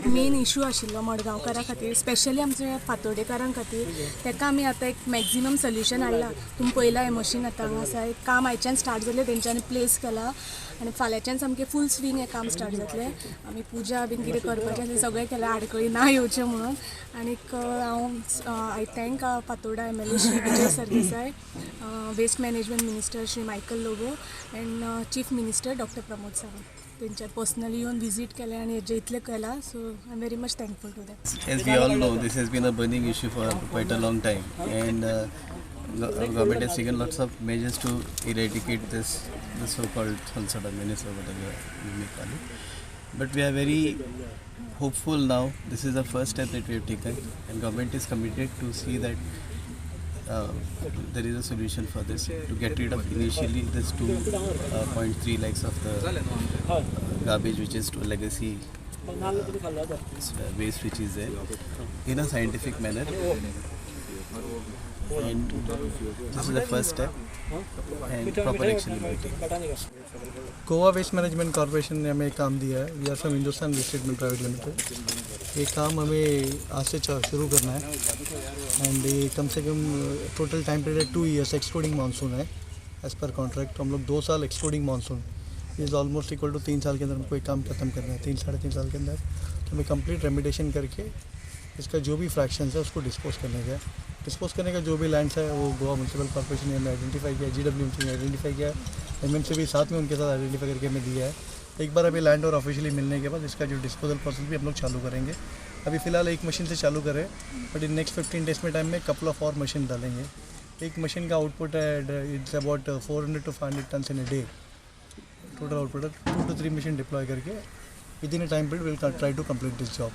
एक main issue आशिल्लो मडगांवकारां खातीर, स्पेशली आमच्या फातोडेकारां खातीर, ताका आमी आतां एक मॅक्झिमम सोल्युशन हाडलां. तुमी पळयलां हें मशीन आतां हांगा आसा. एक काम आयच्यान स्टार्ट जालें, तेंच्यांनी प्लेस केला आनी फाल्यांच्यान सामकें फूल स्विंग हें काम स्टार्ट जातलें. आमी पुजा बीन कितें करपाचें तें सगळें केलां, आडखळी ना येवचें म्हणून. आनीक हांव I thank Fatorda MLA Shri Vijay Sardesai, waste management minister Shri Michael Lobo and chief minister doctor Pramod Sawant. तेंच्या पर्सनली येवन विजीट केलें आनी हेजें इतलें केलां, so I am very much thankful to them. As we all know, this has been a burning issue for quite a long time, and government has taken lots of measures to eradicate this, the so-called Sonsoda menace or whatever you may call it. But we are very hopeful now. This is the first step that we have taken, and government is committed to see that there is a solution for this, to get rid of initially this 2.3 lakhs of the garbage, which is to legacy waste which is there, in a scientific manner. And this is the first step, and proper action will be taken. Goa waste management corporation ने हमें काम दिया है. We are from Hindustan Waste Treatment Private Limited. ये काम हमें आज से शुरू करना है एंड ये कम से कम total time period 2 years excluding monsoon है एज़ पर कॉन्ट्रैक्ट. तो हम लोग 2 साल excluding monsoon is almost equal to 3 साल के अंदर हमको एक काम खत्म करना है, 3-3.5 साल के अंदर. तो हमें कंप्लीट रेमिडेशन करके इसका जो भी फ्रैक्शन है, उसको डिस्पोज करने का है. डिस्पोज करने का जो भी लैंड्स है, वो गोवा म्यूनसिपल कॉर्पोरेशन ने हमें आइडेंटिफाई किया, जीडब्ल्यूएमसी ने आइडेंटिफाई किया, एमएमसी भी साथ में उनके साथ आइडेंटिफाई करके हमें दिया है. एक बार अभी लैंड और ऑफिशियली मिलने के बाद इसका जो डिस्पोजल प्रोसेस भी हम लोग चालू करेंगे. अभी फ़िलहाल एक मशीन से चालू करें, बट इन नेक्स्ट 15 डेज़ में टाइम में कपल ऑफ और मशीन डालेंगे. एक मशीन का output Hai, it's about 400 to 500 tons in a day total output. Two to three machine deploy करके within a time period will try to complete this job.